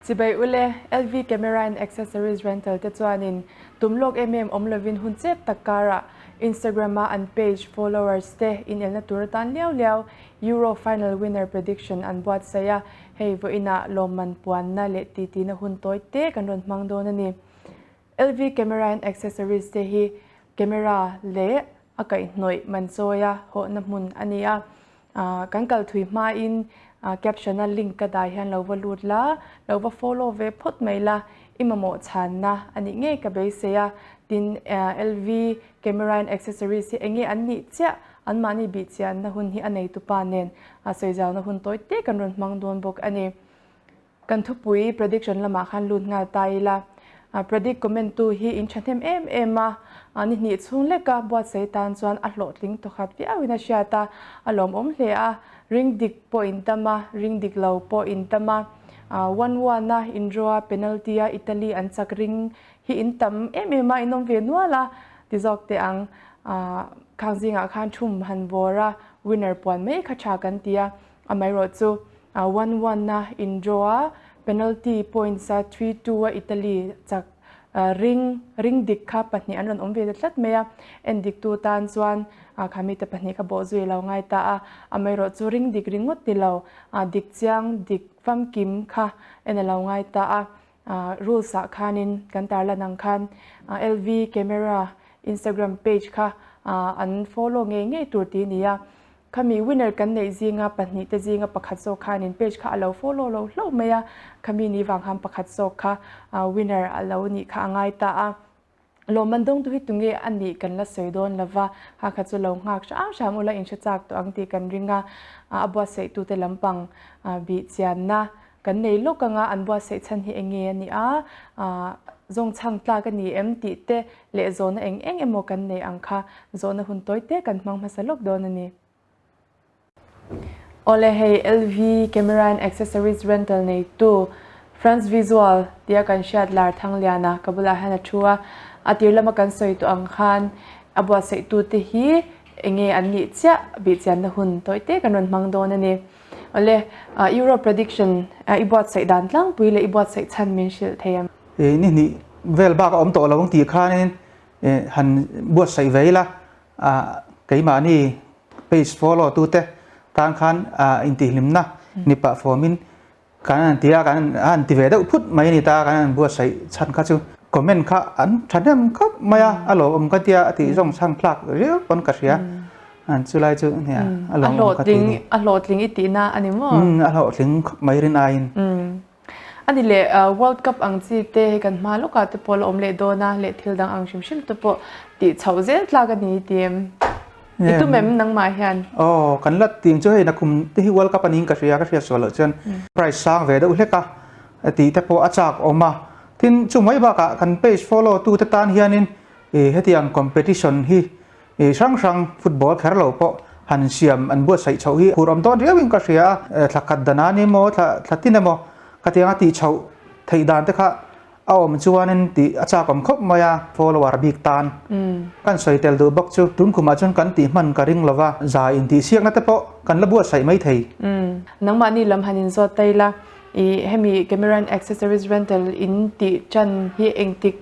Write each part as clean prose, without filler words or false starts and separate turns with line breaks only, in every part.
Chibai ule, LV Camera and Accessories Rental te chuanin tum lawk em em awm lovin hun chep tak karah Instagram a an page followers te inelna tur atan liau liau Euro Final Winner Prediction an buatsaih a, hei vawiinah lawmman puanna leh titina hun tawi te kan rawn hmang dawn a ni. LV Camera and Accessories te hi camera leh a kaihhnawih man chawia hawhna hmun a ni a. Kan kal thui hmain caption a link ka dah hian lo va lut la, lo va follow ve phawt mai la, i mamawh chhanna a nih ngei ka beisei a. Tin, LV Camera and Accessories hi enge an nih chiah, anmahni bih chianna hun hi a neitupa nen sawizauna hun tawi te kan rawn hmang dawn bawk a ni. Kan thupui prediction lamah khan lut nghal ta ila, predict comment tu hi in thahnem em em a, ni hnih chhung leka buatsaih tan chuan a hlawhtling tawkhat viauin a hriat a, a lawmawm hle a, ring dik pawh in tam a, ring dik lo pawh in tam a, one one a indraw a penalty a Italy an chak ring hi in tam em em a, in awm ve nual a ti zawk teh ang, khang zingah khan thum han vawr a, winner puan mai kha tha kan ti a, Amaherawhchu, 1-1 a indraw a, penalty points a 3-2 a Italy chak ring ring dik kha pahnih an rawn awm ve ta tlat mai a, en diktu tan chuan kha mite pahnih kha bawhzui a lo ngai ta a, amaherawhchu ring dik ringawt ni lo, dik chiang dik famkim kha en a lo ngai ta a, rules ah khanin kan tarlan ang khan LV camera Instagram page kha an follow ngei ngei tur tih a ni a. Khami winner kan neih zinga pahnih te zinga pakhat zawk khanin page kha a lo follow lo hlauh mai a, khami ni vang khan pakhat zawk kha winner a lo nih kha a ngai ta a. Lawmman dawngtu hi tunge a nih kan la sawi dawn lo va, ha kha chu lo nghak hram hram ula in hre chak tawh ang tih kan ring a, a buatsaih-tute lampang bih chianna kan nei lawk anga an buatsaih chhan hi eng nge a nih a, zawng chhang tlak a ni em tih te leh zawhna eng eng emaw kan nei ang kha zawhna hun tawi te kan hmang hmasa lawk dawn a ni. Awle hei LV Camera and Accessories Rental neitu Franz Visual tia kan hriat lar Thangliana ka bulah hian a thu a, a tir lama kan sawi tawh ang khan a buatsaih-tute hi eng nge an nih chiah bihchianna hun tawi te kan rawn hmang dawn a ni. Awle, Euro prediction i buatsaih dan tlangpui leh i buatsaih chhan min hrilh thei em?
Ni hnih vel bak a awm tawh lo ang tih khanin han buatsaih ve ila, keimahni page follow tute tan khan intihhlimna ni pah fawmin Kan han ti a, kan han ti ve deuh phut mai a ni ta, kan han buatsaih chhan kha chu comment kha an thahnem khawp mai a, a lawmawm ka tia a tih zawng chhan thlak riau pawn ka hria, an chu lai chu nia a lawmawm ka ti ni.
A hlawhtling i tihna a ni maw?
A hlawhtling khawp mai rin aiin.
A ni leh World Cup ang chi te hei kan hma lawkah te pawh la awm leh dawn a, leh thil dang ang hrim hrim te pawh tih chhoh zel tlak a ni i ti em? I tum em nangmah hian?
Aw, kan la tih chu hei nakum te hi World Cup a niin ka hria, ka hriat sual loh chuan prize sang ve deuh hlek a tih te pawh a chak awm a. Tin, chu mai bakah kan page follow tu te tan hianin ih hetiang competition hi ih hrang hrang football kher lo pawh han siam an buatsaih chhoh hi phur awm dawn riauin ka hria a. Thla khat dan a ni maw, thla thla tin emaw khatianga tih chhoh theih dan te kha A awm chuanin tih a chak awm khawp mai a, follower bik tan kan sawi tel duh bawk chu tun kumah chuan kan tih hman ka ring lova, za intihsiakna te pawh kan la buatsaih mai thei.
Nangmahni lam han inzawt ta ila, i hemi camera and accessories rental in tih tan hi engtik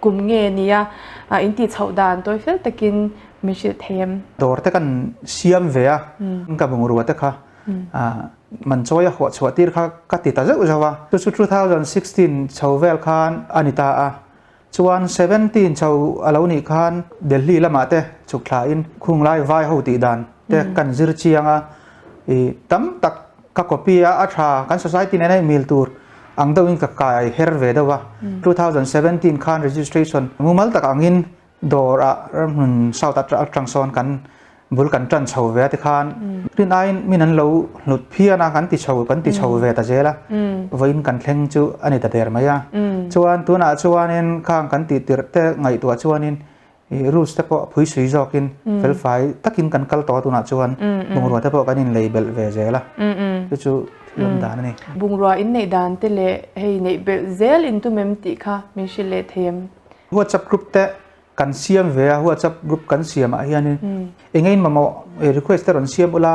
kum nge nia, in tih chhoh dan tawi fel takin min hrilh thei em?
Dawr te kan siam ve a, ka bungrua te kha Man chawi a huah chhuah tir kha ka ti ta zeuh zeuh a. Chu chu 2016 chho vel khan a ni ta a. Chuan 17 chho a lo nih khan Delhi lamah te chhuk thla in khung lai vai ho tih dan te kan zir chiang a. I tam tak ka copy a, a tha kan society nena i mil tur ang deuh in ka kai her ve deuh a. 2017 khan registration mumal tak angin Dawr ah ramhmun south atang sawn kan bul kan tan chho ve a tikhan rin aiin min an lo hlut phian a kan ti chho kan ti chho ve ta zel a vawiin kan thleng chu a ni ta der mai a chuan tunah chuanin khang kan tih tirh te ngaihtuah chuanin ih rules te pawh phui sui zawkin felfai takin kan kal tawh a tunah chuan bungrua te pawh kan inlei belh ve zel a chu chu thil awm dan a ni.
Bungrua inneih dan te leh hei neih belh zel intum em tih kha min hrilh leh thei em?
WhatsApp group te kan siam ve a, WhatsApp group kan siam ah hianin eng in mamawh request te rawn siam ula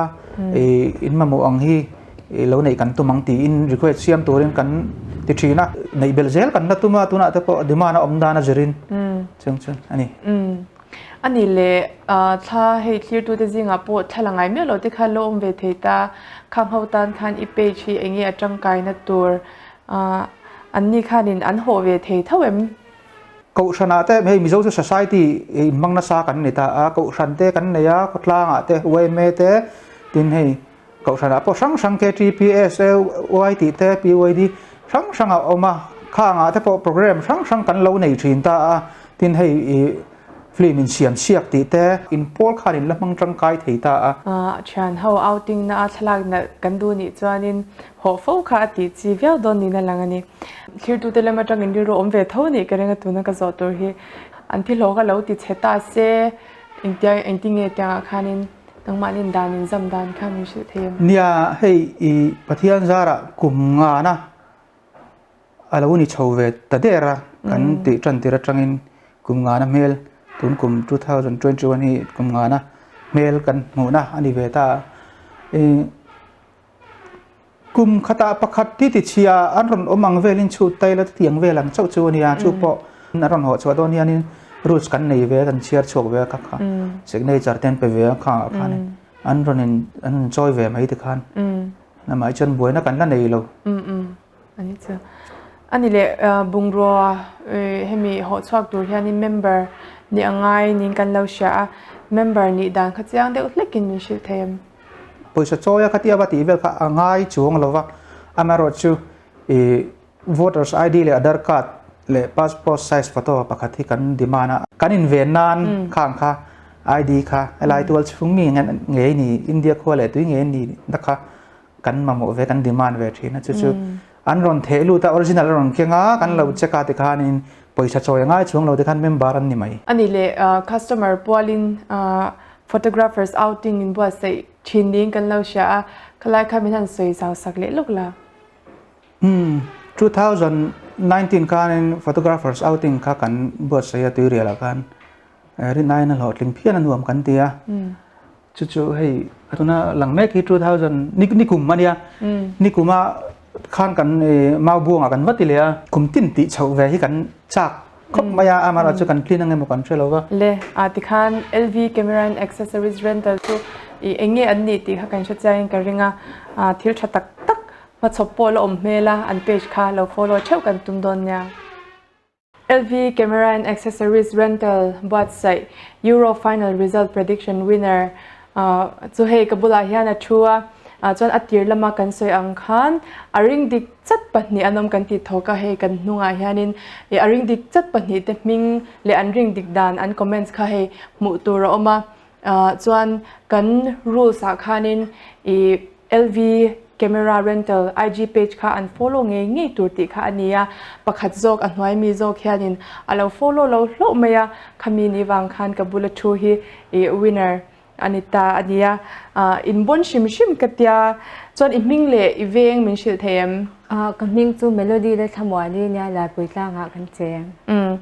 in mamawh ang hi lo neih kan tum ang tiin request siam turin kan ti thin a. Neih belh zel kan la tum a, tunah te pawh demand a awm dan a zirin chung chu a ni.
A nih leh thla hei thlirtute zingah pawh thla la ngai miah lo te kha lo awm ve thei ta, khang ho tan khan i page hi eng nge a tangkaina tur an ni khanin an hawh ve thei tho em?
Kohhranah te hei Mizo chu society inhmang nasa kan ni ta a, kohhran te kan nei a, khawtlangah te yma te tin hei kohhranah pawh hrang hrang KTPS Y tih te PYD hrang hrang a awm a, khangah te pawh program hrang hrang kan lo nei thin ta a, tin hei ih film insiam chhiak tih te in pawl khan in la hmang tangkai thei ta a.
Thian ho outing na a thlalak nalh kan duh nih chuanin hawh fo kha a tih chi viau dawn niin a lang a ni. Thirtute lam atangin rilru awm ve tho nih ka ring a tuna ka zawh tur hi an thi hlawk a lo ti chhe ta se engtia engtinge tiangah khanin nangmahni dan in zam dan kha min hrilh thei em?
Nia hei i Pathian zarah kum ngana a lo ni chho ve ta der a kan tih tan tir atangin kum ngana hmel tun kum 2021 hi kum ngana hmel kan hmuhna a ni ve ta a. Kum khatah pakhat ti ti chhia an rawn awm ang velin chhut tail a tiang vel ang chauh chu a nia, chu pawh an rawn hawh chhuah dawn hianin rules kan nei ve a, kan chhiar chhuak ve a kha kha signature te an pe ve a khangah khanin an rawn in an rawn chawi ve mai ti khan amah hi chuan buaina kan la nei lo.
Ani chu ani leh bungrua hemi hawh chhuak tur hianin member nih a ngai niin kan lo hria a, member nih dan kha chiang deuh hlekin min hrilh thei em?
Pawisa chawi a khatia va tih vel kha a ngai chuang lo va, amaherawhchu ih voters ID leh Aadhaar card leh passport size photo pakhat hi kan demand a, kan inven nan khang kha ID kha helai tual chhung mi ngei ni India khua leh tui ngei ni na kha kan mamawh ve kan demand ve thin a, chu chu an rawn theh lut a original a rawn keng a kan lo check a tikhanin pawisa chawi a ngai chuang lo tikhan member an ni mai.
A nih leh customer pualin Photographers outing in buatsaih thin niin kan lo hria a, khalai kha min han sawi zau sak leh lawk la.
Umm, 2019 khanin photographers outing kha kan buatsaih a tuirial ah khan rinaiin a hlawhtling phian a nuam kan ti a. Chu chu hei tuna lang mek hi 2000 nikum a nia, nikuma khan kan maubuangah kan va ti leh a, kum tin tih chhoh ve hi kan chak Khawp mai a, amaherawh chu kan clean ang emaw kan hre lo va.
Le, a tikhan LV Camera and Accessories Rental chu i eng nge an nih tih kha kan hre chiangin ka ring a, thil tha tak tak hmachhawp pawh la awm hmel a, an page kha lo follow theuh kan tum dawn nia. LV Camera and Accessories Rental buatsaih Euro Final Result Prediction Winner chu hei ka bulah hian a thu a, chuan a tir lama kan sawi ang khan a ring dik chat pahnih an awm kan tih thawk a, hei kan hnungah hianin ih a ring dik chat pahnih te hming leh an ring dik dan an comments kha hei hmuh tur a awm a, chuan kan rules ah khanin ih LV camera rental IG page kha an follow ngei ngei tur tih kha a ni a, pakhat zawk a hnuai mi zawk hianin a lo follow lo hlauh mai a, khami ni vang khan ka bula thu hi ih winner a ni ta a nia. In bawn hrim hrim ka tia, chuan i hming leh i veng min hrilh thei em?
Ka hming chu Melody leh Thlamuani nia Laipui tlangah kan cheng.
Umm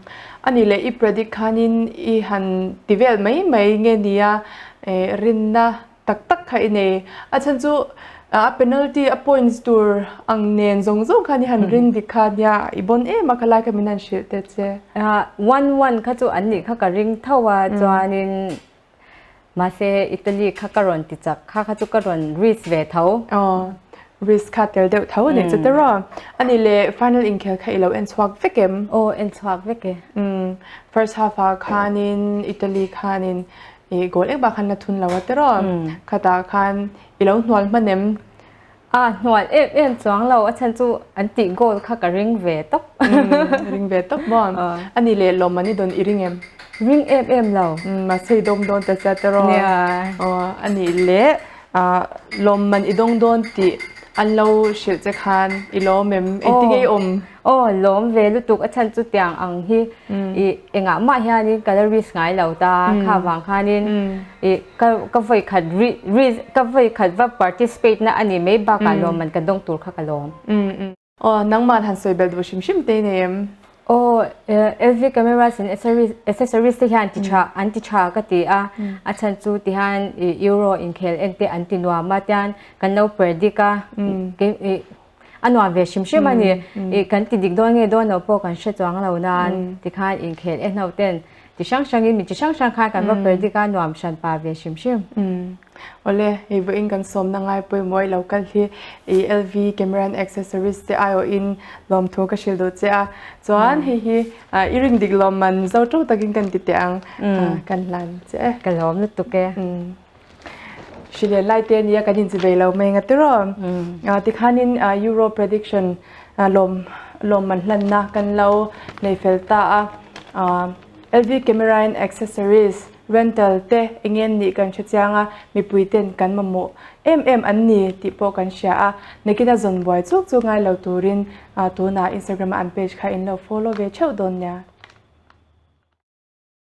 a nih leh i predict khanin i han ti vel mai mai nge nia rinna tak tak kha i nei. A chhan chu a penalty a points tur ang nen zawng zawng khan i han ring dik kha nia i bawn em a khalai kha min han hrilh te che.
One one kha chu an nih kha ka ring tho a chuanin Mahse Italy kha ka rawn ti chak kha kha chu ka rawn risk ve tho.
Aw, risk kha tel deuh tho a nih chu tiraw? A nih leh final inkhel kha i lo en chhuak vek em?
Aw, en chhuak vek e.
Umm, first half ah khanin Italy khanin i goal eng bak khan la thun lo a tiraw? Khatah khan i lo hnual hman em?
A hnual em em chuang lo, a chhan chu an tih goal kha ka ring ve tawp.
Ring ve tawp maw? A nih leh lawm an i dawn i ring em?
Ring em em lo.
Mahse i dawng dawn ta sia tiraw?
Nia.
A nih leh lawm man i dawng dawn tih an lo hrilh che khan i lawm em? Engtin nge i awm?
Aw, lawm ve lutuk a chhan chu tiang ang hi i engah mah hianin ka la risk ngai lo ta kha vang khanin i ka ka vawi khat risk ka vawi khat va participate na a ni mai bakah lawmman ka dawng tur kha ka lawm.
Aw, nangmah han sawi belh duh hrim hrim te nei em?
Aw, LV cameras and accessories te hian ti tha an ti tha ka ti a, a chhan chu ti hian i euro inkhel en te an ti nuam a tian kan lo predict a, i. a nuam ve hrim hrim a ni. Ih kan ti dik dawn nge dawn lo pawh kan hre chuang lo nan tikhan inkhel en ho ten ti hrang hrangin mi chi hrang hrang khan kan va predict a nuam hran pa ve hrim hrim.
Awle, hei vawiin kan sawmna ngai pawimawh i lo kal hi i LV camera and accessories te aiawhin lawmthu ka hrilh duh che a. Chuan hei hi i ring dik lawmman zo teuh takin kan ti teh ang kan hlan che e.
Ka lawm lutuk e.
Hrilhen lai te ania kan inchi ve lo mai nga tiraw. Tikhanin Euro prediction lawm lawmman hlanna kan lo nei fel ta a. LV camera and accessories rental te eng nge nih kan hre chiang a, mipui ten kan mamawh em em an ni tih pawh kan hria a. Nakina zawn buai chuk chuk ngai lo turin tunah Instagram a an page kha in lo follow ve theuh dawn nia.